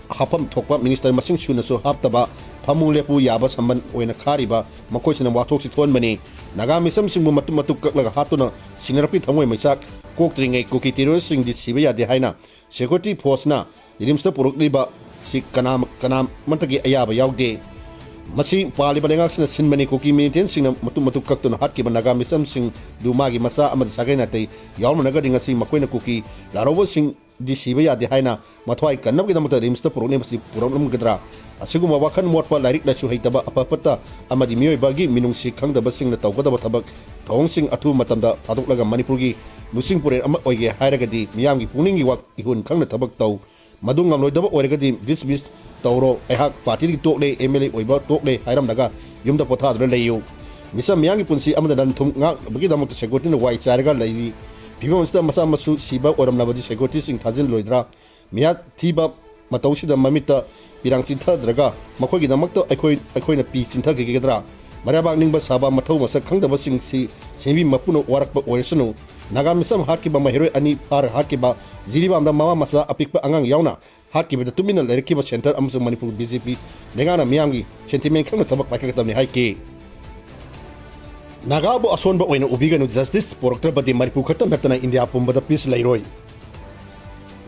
ꯍꯥꯞꯐꯝ ꯊꯣꯛꯄ ꯃꯤꯅꯤꯁꯇꯔ ꯃꯁꯤꯡ ꯁꯨꯅꯁꯨ ꯍꯥꯞꯇꯕ, ꯐꯝꯃꯨ ꯂꯦꯞꯄꯨ ꯌꯥꯕ ꯁꯝꯕꯟ ꯑꯣꯏꯅ ꯈꯥꯔꯤꯕ ꯃꯈꯣꯏꯁꯤꯅ ꯋꯥꯊꯣꯛꯁꯤ ꯊꯣꯟꯕꯅꯤ꯫ ꯅꯥꯒꯥ ꯃꯤꯆꯝꯁꯤꯡꯕꯨ ꯃꯇꯨꯝ ꯃꯇꯨꯝ ꯀꯛꯂꯒ ꯍꯥꯠꯇꯨꯅ ꯁꯤꯡꯅꯔꯛꯄꯒꯤ ꯊꯃꯣꯏ ꯃꯩꯆꯥꯛ ꯀꯣꯛꯇ꯭ꯔꯤꯉꯩ ꯀꯨꯀꯤ ꯇꯦꯔꯣꯔꯤꯁꯁꯤꯡꯗꯤ ꯁꯤꯕ ꯌꯥꯗꯦ ꯍꯥꯏꯅ ꯁꯦꯀ꯭ꯌꯨꯔꯤꯇꯤ ꯐꯣꯔꯁꯅ ꯔꯤꯝꯁꯇ ꯄꯨꯔꯛꯂꯤꯕ ꯁꯤ ꯀꯅꯥ-, ꯀꯅꯥꯃꯠꯇꯒꯤ ꯑꯌꯥꯕ ꯌꯥꯎꯗꯦ꯫ ꯃꯁꯤ ꯄꯥꯜꯂꯤꯕ ꯂꯩꯉꯥꯛꯁꯤꯅ ꯁꯤꯟꯕꯅꯤ꯫ ꯀꯨꯀꯤ ꯃꯤꯂꯤꯇꯦꯟꯁꯤꯡꯅ ꯃꯇꯨꯝ ꯃꯇꯨꯝ ꯀꯛꯇꯨꯅ ꯍꯥꯠꯈꯤꯕ ꯅꯥꯒꯥ ꯃꯤꯆꯝꯁꯤꯡꯗꯨ ꯃꯥꯒꯤ ꯃꯆꯥ ꯑꯃꯗꯤ ꯁꯥꯒꯩ ꯅꯥꯇꯩ ꯌꯥꯎꯔꯝꯂꯒꯗꯤ ꯉꯁꯤ ꯃꯈꯣꯏꯅ ꯀꯨꯀꯤ ꯂꯥꯜꯍꯧꯕꯁꯤꯡꯗꯤ ꯁꯤꯕ ꯌꯥꯗꯦ ꯍꯥꯏꯅ ꯃꯊ꯭ꯋꯥꯏ ꯀꯟꯅꯕꯒꯤꯗꯃꯛꯇ ꯔꯤꯝꯁꯇ ꯄꯨꯔꯛꯂꯤꯕꯁꯤ ꯄꯨꯔꯛꯂꯝꯒꯗ꯭ꯔꯥ? ꯑꯁꯤꯒꯨꯝꯕ ꯋꯥꯈꯜ ꯃꯣꯠꯄ, ꯂꯥꯏꯔꯤꯛ ꯂꯥꯏꯁꯨ ꯍꯩꯇꯕ, ꯑꯐ ꯐꯠꯇ ꯑꯃꯗꯤ ꯃꯤꯑꯣꯏꯕꯒꯤ ꯃꯤꯅꯨꯡꯁꯤ ꯈꯪꯗꯕꯁꯤꯡꯅ ꯇꯧꯒꯗꯕ ꯊꯕꯛ ꯊꯧꯑꯣꯡꯁꯤꯡ ꯑꯊꯨꯕ ꯃꯇꯝꯗ ꯊꯥꯗꯣꯛꯂꯒ ꯃꯅꯤꯄꯨꯔꯒꯤ ꯂꯨꯆꯤꯡ ꯄꯨꯔꯦꯜ ꯑꯃ ꯑꯣꯏꯒꯦ ꯍꯥꯏꯔꯒꯗꯤ ꯃꯤꯌꯥꯝꯒꯤ ꯄꯨꯛꯅꯤꯡꯒꯤ ꯋꯥ-, ꯏꯍꯨꯟ ꯈꯪꯅ ꯊꯕꯛ ꯇꯧ꯫ ꯃꯗꯨ ꯉꯝꯂꯣꯏꯗꯕ ꯑꯣꯏꯔꯒꯗꯤ dismiss ꯇꯧꯔꯣ, ꯑꯩꯍꯥꯛ ꯄꯥꯔꯇꯤꯗꯒꯤ ꯇꯣꯛꯂꯦ, MLA ꯑꯣꯏꯕ ꯇꯣꯛꯂꯦ ꯍꯥꯏꯔꯝꯂꯒ ꯌꯨꯝꯗ ꯄꯣꯊꯥꯗꯨꯅ ꯂꯩꯌꯨ꯫ ꯃꯤꯆꯝ ꯃꯤꯌꯥꯝꯒꯤ ꯄꯨꯟꯁꯤ ꯑꯃꯗ ꯂꯟ ꯊꯨꯝ ꯉꯥꯛꯅꯕꯒꯤꯗꯃꯛꯇ securityꯅ ꯋꯥꯏ ꯆꯥꯏꯔꯒ ꯂꯩꯔꯤ꯫ ꯐꯤꯕꯝ ꯑꯁꯤꯗ ꯃꯆꯥ ꯃꯁꯨ ꯁꯤꯕ ꯑꯣꯏꯔꯝꯂꯕꯗꯤ securityꯁꯤꯡ ꯊꯥꯖꯤꯜꯂꯣꯏꯗ꯭ꯔꯥ? ꯃꯤꯍꯥꯠ ꯊꯤꯕ ꯃꯇꯧꯁꯤꯗ ꯃꯃꯤꯠꯇ ꯄꯤꯔꯥꯡ ꯆꯤꯟꯊꯗ꯭ꯔꯒ ꯃꯈꯣꯏꯒꯤꯗꯃꯛꯇ ꯑꯩꯈꯣꯏ, ꯑꯩꯈꯣꯏꯅ ꯄꯤ ꯆꯤꯟꯊꯈꯤꯒꯗ꯭ꯔꯥ? ꯃꯔꯩꯕꯥꯛ ꯅꯤꯡꯕ ꯁꯥꯕ ꯃꯊꯧ ꯃꯁꯛ ꯈꯪꯗꯕꯁꯤꯡꯁꯤ ꯁꯦꯝꯕꯤ ꯃꯄꯨꯅ ꯋꯥꯔꯛꯄ ꯑꯣꯏꯔꯁꯅꯨ꯫ ꯅꯥꯒꯥ ꯃꯤꯆꯝ ꯍꯥꯠꯈꯤꯕ ꯃꯍꯩꯔꯣꯏ ꯑꯅꯤ ꯐꯥꯔ ꯍꯥꯠꯈꯤꯕ, ꯖꯤꯔꯤꯕꯥꯝꯗ ꯃꯃꯥ ꯃꯆꯥ ꯑꯄꯤꯛꯄ ꯑꯉꯥꯡ ꯌꯥꯎꯅ ꯍꯥꯠꯈꯤꯕꯗ ꯇꯨꯃꯤꯟꯅ ꯂꯩꯔꯛꯈꯤꯕ centre ꯑꯃꯁꯨꯡ ꯃꯅꯤꯄꯨꯔ BJP ꯂꯩꯉꯥꯛꯅ ꯃꯤꯌꯥꯝꯒꯤ sentiment ꯈꯪꯅ ꯊꯕꯛ ꯄꯥꯏꯈꯠꯀꯗꯕꯅꯤ ꯍꯥꯏꯈꯤ꯫ ꯅꯥꯒꯥꯕꯨ ꯑꯁꯣꯟꯕ ꯑꯣꯏꯅ ꯎꯕꯤꯒꯅꯨ, justice ꯄꯨꯔꯛꯇ꯭ꯔꯕꯗꯤ ꯃꯅꯤꯄꯨꯔ ꯈꯛꯇ ꯅꯠꯇꯅ ꯏꯟꯗꯤꯌꯥ ꯄꯨꯝꯕꯗ peace ꯂꯩꯔꯣꯏ꯫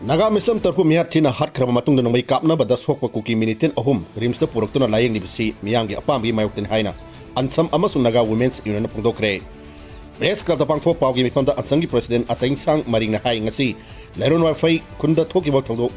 ꯅꯥꯒꯥ ꯃꯤꯆꯝ ꯇꯔꯨꯛꯄꯨ ꯃꯤꯍꯥꯠ ꯊꯤꯅ ꯍꯥꯠꯈ꯭ꯔꯕ ꯃꯇꯨꯡꯗ ꯅꯣꯡꯃꯩ ꯀꯥꯞꯅꯕꯗ ꯁꯣꯛꯄ ꯀꯨꯀꯤ militant ꯑꯍꯨꯝ RIMSꯇ ꯄꯨꯔꯛꯇꯨꯅ ꯂꯥꯌꯦꯡꯂꯤꯕꯁꯤ ꯃꯤꯌꯥꯝꯒꯤ ꯑꯄꯥꯝꯕꯒꯤ ꯃꯥꯌꯣꯛꯇꯅꯤ ꯍꯥꯏꯅ ANSAM ꯑꯃꯁꯨꯡ Naga Women's Unionꯅ ꯐꯣꯡꯗꯣꯛꯈ꯭ꯔꯦ꯫ Press Clubꯇ ꯄꯥꯡꯊꯣꯛꯄ ꯄꯥꯎꯒꯤ ꯃꯤꯐꯝꯗ ANSAMꯒꯤ President ꯑꯇꯦꯡꯁꯥꯡ ꯃꯔꯤꯡꯅ ꯍꯥꯏ, ꯉꯁꯤ ꯂꯩꯔꯣꯟ ꯋꯥꯏꯐꯩ ꯈꯨꯟꯗ ꯊꯣꯛꯈꯤꯕ ꯊꯧꯗꯣꯛ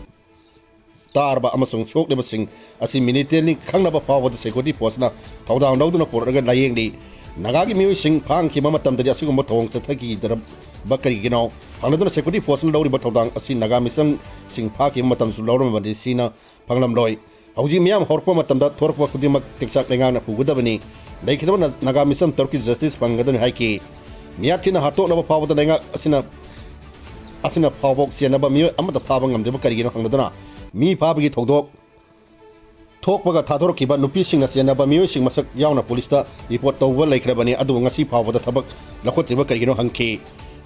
ꯇꯥꯔꯕ ꯑꯃꯁꯨꯡ ꯁꯣꯛꯂꯤꯕꯁꯤꯡ ꯑꯁꯤ militantꯅꯤ ꯈꯪꯅꯕ ꯐꯥꯎꯕꯗ security forceꯅ ꯊꯧꯗꯥꯡ ꯂꯧꯗꯨꯅ ꯄꯨꯔꯛꯂꯒ ꯂꯥꯌꯦꯡꯂꯤ꯫ ꯅꯥꯒꯥꯒꯤ ꯃꯤꯑꯣꯏꯁꯤꯡ ꯐꯥꯍꯟꯈꯤꯕ ꯃꯇꯝꯗꯗꯤ ꯑꯁꯤꯒꯨꯝꯕ ꯊꯧꯑꯣꯡ ꯆꯠꯊꯈꯤꯗ꯭ꯔꯕ ꯀꯔꯤꯒꯤꯅꯣ? ꯍꯪꯅꯗꯨꯅ security forceꯅ ꯂꯧꯔꯤꯕ ꯊꯧꯗꯥꯡ ꯑꯁꯤ ꯅꯥꯒꯥ ꯃꯤꯆꯝꯁꯤꯡ ꯐꯥꯈꯤꯕ ꯃꯇꯝꯗꯁꯨ ꯂꯧꯔꯝꯕꯗꯤ ꯁꯤꯅ ꯐꯪꯂꯝꯂꯣꯏ꯫ ꯍꯧꯖꯤꯛ ꯃꯤꯌꯥꯝ ꯍꯧꯔꯛꯄ ꯃꯇꯝꯗ ꯊꯣꯔꯛꯄ ꯈꯨꯗꯤꯡꯃꯛ ꯇꯦꯛꯆꯥꯛ ꯂꯩꯉꯥꯛꯅ ꯄꯨꯒꯗꯕꯅꯤ꯫ ꯂꯩꯈꯤꯗꯕ ꯅ-, ꯅꯥꯒꯥ ꯃꯤꯆꯝ ꯇꯔꯨꯛꯀꯤ justice ꯐꯪꯒꯗꯕꯅꯤ ꯍꯥꯏꯈꯤ꯫ ꯃꯤꯍꯥꯠ ꯊꯤꯅ ꯍꯥꯠꯇꯣꯛꯅꯕ ꯐꯥꯎꯕꯗ ꯂꯩꯉꯥꯛ ꯑꯁꯤꯅ, ꯑꯁꯤꯅ ꯐꯥꯎꯕ ꯆꯦꯟꯅꯕ ꯃꯤꯑꯣꯏ ꯑꯃꯠꯇ ꯐꯥꯕ ꯉꯝꯗ꯭ꯔꯤꯕ ꯀꯔꯤꯒꯤꯅꯣ ꯍꯪꯅꯗꯨꯅ ꯃꯤ ꯐꯥꯕꯒꯤ ꯊꯧꯗꯣꯛ ꯊꯣꯛꯄꯒ ꯊꯥꯗꯣꯔꯛꯈꯤꯕ ꯅꯨꯄꯤꯁꯤꯡꯅ ꯆꯦꯟꯅꯕ ꯃꯤꯑꯣꯏꯁꯤꯡ ꯃꯁꯛ ꯌꯥꯎꯅ ꯄꯨꯂꯤꯁꯇ report ꯇꯧꯕ ꯂꯩꯈ꯭ꯔꯕꯅꯤ, ꯑꯗꯨꯕꯨ ꯉꯁꯤ ꯐꯥꯎꯕꯗ ꯊꯕꯛ ꯂꯧꯈꯠꯇ꯭ꯔꯤꯕ ꯀꯔꯤꯒꯤꯅꯣ ꯍꯪꯈꯤ꯫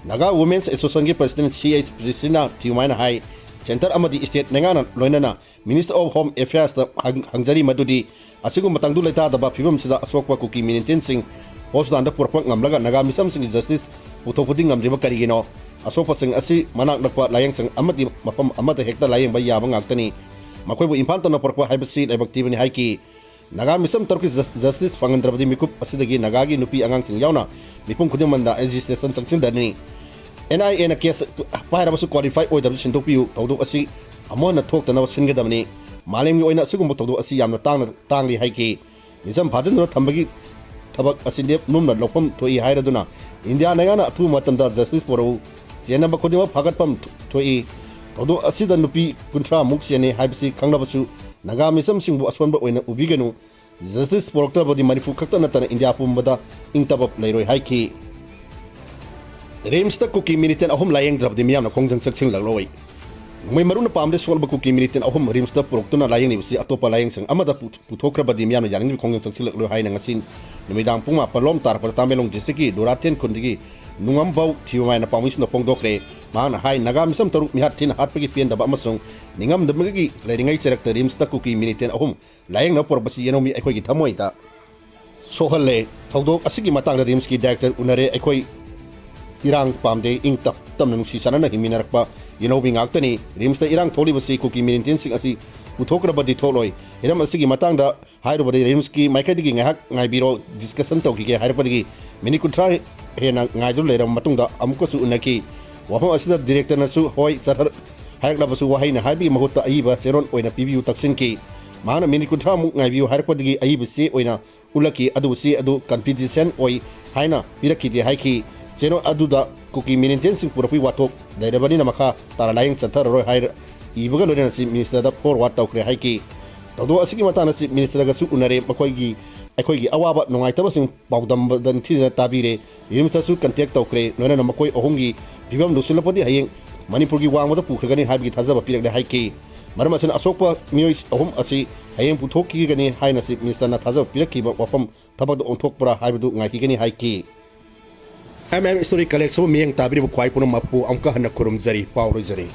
Naga Women's Associationꯒꯤ President ꯁꯤ ꯑꯩꯆ ꯄ꯭ꯔꯤꯁꯤꯅ ꯊꯤꯌꯨꯃꯥꯏꯅ ꯍꯥꯏ, centre ꯑꯃꯗꯤ state ꯂꯩꯉꯥꯛꯅ ꯂꯣꯏꯅꯅ Minister of Home Affairsꯇ ꯍꯪ-, ꯍꯪꯖꯔꯤ ꯃꯗꯨꯗꯤ ꯑꯁꯤꯒꯨꯝꯕ ꯇꯪꯗꯨ ꯂꯩꯇꯥꯗꯕ ꯐꯤꯕꯝꯁꯤꯗ ꯑꯁꯣꯛꯄ ꯀꯨꯀꯤ militantꯁꯤꯡ hospitalꯗ ꯄꯨꯔꯛꯄ ꯉꯝꯂꯒ ꯅꯥꯒꯥ ꯃꯤꯆꯝꯁꯤꯡꯒꯤ justice ꯄꯨꯊꯣꯛꯄꯗꯤ ꯉꯝꯗ꯭ꯔꯤꯕ ꯀꯔꯤꯒꯤꯅꯣ? ꯑꯁꯣꯛꯄꯁꯤꯡ ꯑꯁꯤ ꯃꯅꯥꯛ ꯅꯛꯄ ꯂꯥꯌꯦꯡꯁꯪ ꯑꯃꯗꯤ ꯃꯐꯝ ꯑꯃꯗ ꯍꯦꯛꯇ ꯂꯥꯌꯦꯡꯕ ꯌꯥꯕ ꯉꯥꯛꯇꯅꯤ꯫ ꯃꯈꯣꯏꯕꯨ ꯏꯝꯐꯥꯜ ꯇꯝꯅ ꯄꯨꯔꯛꯄ ꯍꯥꯏꯕꯁꯤ ꯂꯥꯏꯕꯛ ꯊꯤꯕꯅꯤ ꯍꯥꯏꯈꯤ꯫ ꯅꯥꯒꯥ ꯃꯤꯆꯝ ꯇꯔꯨꯛꯀꯤ ꯖꯁ-, justice ꯐꯪꯍꯟꯗ꯭ꯔꯕꯗꯤ ꯃꯤꯀꯨꯞ ꯑꯁꯤꯗꯒꯤ ꯅꯥꯒꯥꯒꯤ ꯅꯨꯄꯤ ꯑꯉꯥꯡꯁꯤꯡ ꯌꯥꯎꯅ ꯃꯤꯄꯨꯝ ꯈꯨꯗꯤꯡꯃꯛꯅ agitation ꯆꯪꯁꯤꯟꯗꯅꯤ꯫ NIAꯅ case ꯄꯥꯏꯔꯕꯁꯨ qualify ꯑꯣꯏꯗꯕꯁꯨ ꯁꯤꯟꯗꯣꯛꯄꯤꯌꯨ꯫ ꯊꯧꯗꯣꯛ ꯑꯁꯤ ꯑꯃꯨꯛ ꯍꯟꯅ ꯊꯣꯛꯇꯅꯕ ꯁꯤꯟꯒꯗꯕꯅꯤ꯫ ꯃꯥꯂꯦꯝꯒꯤ ꯑꯣꯏꯅ ꯑꯁꯤꯒꯨꯝꯕ ꯊꯧꯗꯣꯛ ꯑꯁꯤ ꯌꯥꯝꯅ ꯇꯥꯡꯅ ꯇꯥꯡꯂꯤ ꯍꯥꯏꯈꯤ꯫ ꯃꯤꯆꯝ ꯐꯥꯖꯤꯟꯗꯨꯅ ꯊꯝꯕꯒꯤ ꯊꯕꯛ ꯑꯁꯤ ꯂꯦꯞ ꯅꯣꯝꯅ ꯂꯧꯐꯝ ꯊꯣꯛꯏ ꯍꯥꯏꯔꯗꯨꯅ ꯏꯟꯗꯤꯌꯥ ꯂꯩꯉꯥꯛꯅ ꯑꯊꯨꯕ ꯃꯇꯝꯗ ꯖꯁꯇꯤꯁ ꯄꯨꯔꯛꯎ, ꯆꯦꯟꯅꯕ ꯈꯨꯗꯤꯡꯃꯛ ꯐꯥꯒꯠꯐꯝ ꯊꯣꯛꯏ꯫ ꯊꯧꯗꯣꯛ ꯑꯁꯤꯗ ꯅꯨꯄꯤ ꯀꯨꯟꯊ꯭ꯔꯥ ꯃꯨꯛ ꯆꯦꯟꯅꯩ ꯍꯥꯏꯕꯁꯤ ꯈꯪꯂꯕꯁꯨ ꯅꯥꯒꯥ ꯃꯤꯆꯝꯁꯤꯡꯕꯨ ꯑꯁꯣꯟꯕ ꯑꯣꯏꯅ ꯎꯕꯤꯒꯅꯨ꯫ ꯖꯁꯇꯤꯁ ꯄꯨꯔꯛꯇ꯭ꯔꯕꯗꯤ ꯃꯅꯤꯄꯨꯔ ꯈꯛꯇ ꯅꯠꯇꯅ ꯏꯟꯗꯤꯌꯥ ꯄꯨꯝꯕꯗ ꯏꯪ ꯇꯞꯄ ꯂꯩꯔꯣꯏ ꯍꯥꯏꯈꯤ꯫ ꯔꯤꯝꯁꯇ ꯀꯨꯀꯤ ꯃꯤꯂꯤꯇꯦꯟ ꯑꯍꯨꯝ ꯂꯥꯌꯦꯡꯗ꯭ꯔꯕꯗꯤ ꯃꯤꯌꯥꯝꯅ ꯈꯣꯡꯖꯪ ꯆꯪꯁꯤꯜꯂꯛꯂꯣꯏ꯫ ꯅꯣꯡꯃꯩ ꯃꯔꯨꯅ ꯄꯥꯝꯗ ꯁꯣꯛꯂꯕ ꯀꯨꯀꯤ ꯃꯤꯂꯤꯇꯦꯟ ꯑꯍꯨꯝ ꯔꯤꯝꯁꯇ ꯄꯨꯔꯛꯇꯨꯅ ꯂꯥꯌꯦꯡꯂꯤꯕꯁꯤ ꯑꯇꯣꯞꯄ ꯂꯥꯌꯦꯡꯁꯪ ꯑꯃꯗ ꯄꯨ-, ꯄꯨꯊꯣꯛꯈ꯭ꯔꯕꯗꯤ ꯃꯤꯌꯥꯝꯅ ꯌꯥꯅꯤꯡꯗꯕ ꯈꯣꯡꯖꯪ ꯆꯪꯁꯤꯜꯂꯛꯂꯣꯏ ꯍꯥꯏꯅ ꯉꯁꯤ ꯅꯨꯃꯤꯗꯥꯡ ꯄꯨꯡ ꯃꯥꯄꯜ ꯂꯣꯝ ꯇꯥꯔꯛꯄꯗ ꯇꯥꯃꯦꯡꯂꯣꯡ ꯗꯤꯁꯇ꯭ꯔꯤꯛꯀꯤ ꯗꯨꯔꯥꯊꯦꯟ ꯈꯨꯟꯗꯒꯤ ꯅꯨꯡꯉꯝꯕꯧ ꯊꯤꯌꯨꯃꯥꯏꯅ ꯄꯥꯎꯃꯤꯁꯤꯡꯗ ꯐꯣꯡꯗꯣꯛꯈ꯭ꯔꯦ꯫ ꯃꯍꯥꯛꯅ ꯍꯥꯏ, ꯅꯥꯒꯥ ꯃꯤꯆꯝ ꯇꯔꯨꯛ ꯃꯤꯍꯥꯠ ꯊꯤꯅ ꯍꯥꯠꯄꯒꯤ ꯄꯦꯟꯗꯕ ꯑꯃꯁꯨꯡ ꯅꯤꯡꯉꯝꯗꯕꯒꯤ ꯂꯩꯔꯤꯉꯩ ꯆꯩꯔꯛꯇ ꯔꯤꯝꯁꯇ ꯀꯨꯀꯤ ꯃꯤꯂꯤꯇꯦꯟ ꯑꯍꯨꯝ ꯂꯥꯌꯦꯡꯅꯕ ꯄꯨꯔꯛꯄꯁꯤ ꯌꯦꯅꯧꯃꯤ ꯑꯩꯈꯣꯏꯒꯤ ꯊꯃꯣꯏꯗ ꯁꯣꯛꯍꯜꯂꯦ꯫ ꯊꯧꯗꯣꯛ ꯑꯁꯤꯒꯤ ꯃꯇꯥꯡꯗ ꯔꯤꯝꯁꯀꯤ ꯗꯥꯏꯔꯦꯛꯇꯔ ꯎꯅꯔꯦ꯫ ꯑꯩꯈꯣꯏ ꯏꯔꯥꯡ ꯄꯥꯝꯗꯦ, ꯏꯪ ꯇꯞ-, ꯇꯞꯅ ꯅꯨꯡꯁꯤ ꯆꯥꯟꯅꯅ ꯍꯤꯡꯃꯤꯟꯅꯔꯛꯄ ꯌꯦꯅꯧꯕꯤ ꯉꯥꯛꯇꯅꯤ꯫ ꯔꯤꯝꯁꯇ ꯏꯔꯥꯡ ꯊꯣꯛꯂꯤꯕꯁꯤ ꯀꯨꯀꯤ ꯃꯤꯂꯤꯇꯦꯟꯁꯤꯡ ꯑꯁꯤ ꯄꯨꯊꯣꯛꯈ꯭ꯔꯕꯗꯤ ꯊꯣꯛꯂꯣꯏ꯫ ꯍꯤꯔꯝ ꯑꯁꯤꯒꯤ ꯃꯇꯥꯡꯗ ꯍꯥꯏꯔꯨꯕꯗꯤ ꯔꯤꯝꯁꯀꯤ ꯃꯥꯏꯀꯩꯗꯒꯤ ꯉꯥꯏꯍꯥꯛ ꯉꯥꯏꯕꯤꯔꯣ, ꯗꯤꯁꯀꯁꯟ ꯇꯧꯈꯤꯒꯦ ꯍꯥꯏꯔꯛꯄꯗꯒꯤ ꯃꯤꯅꯤꯠ ꯀꯨꯟꯊ꯭ꯔꯥ ꯍꯦꯟꯅ ꯉꯥꯏꯗꯨꯅ ꯂꯩꯔꯕ ꯃꯇꯨꯡꯗ ꯑꯃꯨꯛꯀꯁꯨ ꯎꯅꯈꯤ꯫ ꯋꯥꯐꯝ ꯑꯁꯤꯗ ꯗꯤꯔꯦꯛꯇꯔꯅꯁꯨ ꯍꯣꯏ ꯆꯠꯊꯔ-, ꯍꯥꯏꯔꯛꯂꯕꯁꯨ ꯋꯥꯍꯩꯅ ꯍꯥꯏꯕꯒꯤ ꯃꯍꯨꯠꯇ ꯑꯏꯕ ꯆꯦꯔꯣꯜ ꯑꯣꯏꯅ ꯄꯤꯕꯤꯌꯨ ꯇꯛꯁꯤꯟꯈꯤ꯫ ꯃꯍꯥꯛꯅ ꯃꯤꯅꯤꯠ ꯀꯨꯟꯊ꯭ꯔꯥꯃꯨꯛ ꯉꯥꯏꯕꯤꯌꯨ ꯍꯥꯏꯔꯛꯄꯗꯒꯤ ꯑꯏꯕ ꯆꯦ ꯑꯣꯏꯅ ꯎꯠꯂꯛꯈꯤ꯫ ꯑꯗꯨꯕꯨ ꯆꯦ ꯑꯗꯨ ꯀꯟꯐꯤꯗꯦꯟꯁꯤꯌꯦꯜ ꯑꯣꯏ ꯍꯥꯏꯅ ꯄꯤꯔꯛꯈꯤꯗꯦ ꯍꯥꯏꯈꯤ꯫ ꯆꯦꯔꯣꯜ ꯑꯗꯨꯗ ꯀꯨꯀꯤ ꯃꯤꯂꯤꯇꯦꯟꯁꯤꯡ ꯄꯨꯔꯛꯄꯒꯤ ꯋꯥꯊꯣꯛ ꯂꯩꯔꯕꯅꯤꯅ ꯃꯈꯥ ꯇꯥꯅ ꯂꯥꯌꯦꯡ ꯆꯠꯊꯔꯔꯣꯏ ꯍꯥꯏꯔ ꯏꯕꯒ ꯂꯣꯏꯅꯅ ꯆꯤꯐ ꯃꯤꯅꯤꯁꯇꯔꯗ ꯐꯣꯔꯋꯥꯔꯗ ꯇꯧꯈ꯭ꯔꯦ ꯍꯥꯏꯈꯤ꯫ ꯊꯧꯗꯣꯛ ꯑꯁꯤꯒꯤ ꯃꯇꯥꯡꯗ ꯆꯤꯐ ꯃꯤꯅꯤꯁꯇꯔꯒꯁꯨ ꯎꯅꯔꯦ꯫ ꯃꯈꯣꯏꯒꯤ, ꯑꯩꯈꯣꯏꯒꯤ ꯑꯋꯥꯕ ꯅꯨꯡꯉꯥꯏꯇꯕꯁꯤꯡ ꯄꯥꯎꯗꯝꯕꯗ ꯅꯤꯡꯊꯤꯖꯅ ꯇꯥꯕꯤꯔꯦ꯫ ꯔꯤꯝꯁꯇꯁꯨ ꯀꯟꯇꯦꯛ ꯇꯧꯈ꯭ꯔꯦ꯫ ꯂꯣꯏꯅꯅ ꯃꯈꯣꯏ ꯑꯍꯨꯝꯒꯤ ꯐꯤꯕꯝ ꯂꯨꯁꯤꯜꯂꯛꯄꯗꯤ ꯍꯌꯦꯡ ꯃꯅꯤꯄꯨꯔꯒꯤ ꯋꯥꯡꯃꯗ ꯄꯨꯈ꯭ꯔꯒꯅꯤ ꯍꯥꯏꯕꯒꯤ ꯊꯥꯖꯕ ꯄꯤꯔꯛꯂꯦ ꯍꯥꯏꯈꯤ꯫ ꯃꯔꯝ ꯑꯁꯤꯅ ꯑꯁꯣꯛꯄ ꯃꯤꯑꯣꯏ ꯑꯍꯨꯝ ꯑꯁꯤ ꯍꯌꯦꯡ ꯄꯨꯊꯣꯛꯈꯤꯒꯅꯤ ꯍꯥꯏꯅ ꯆꯤꯐ ꯃꯤꯅꯤꯁꯇꯔꯅ ꯊꯥꯖꯕ ꯄꯤꯔꯛꯈꯤꯕ ꯋꯥꯐꯝ ꯊꯕꯛꯇ ꯑꯣꯟꯊꯣꯛꯄ꯭ꯔꯥ ꯍꯥꯏꯕꯗꯨ ꯉꯥꯏꯈꯤꯒꯅꯤ ꯍꯥꯏꯈꯤ꯫ ꯑꯦꯝ ꯑꯦꯝ ꯏꯁꯇꯣꯔꯤ ꯀꯂꯦꯛꯁꯟꯕꯨ ꯃꯤꯠꯌꯦꯡ ꯇꯥꯕꯤꯔꯤꯕ ꯈ꯭ꯋꯥꯏ ꯄꯨꯝꯅꯃꯛꯄꯨ ꯑꯃꯨꯛꯀ ꯍꯟꯅ ꯈꯨꯔꯨꯝꯖꯔꯤ, ꯄꯥꯎ ꯂꯣꯏꯖꯔꯤ꯫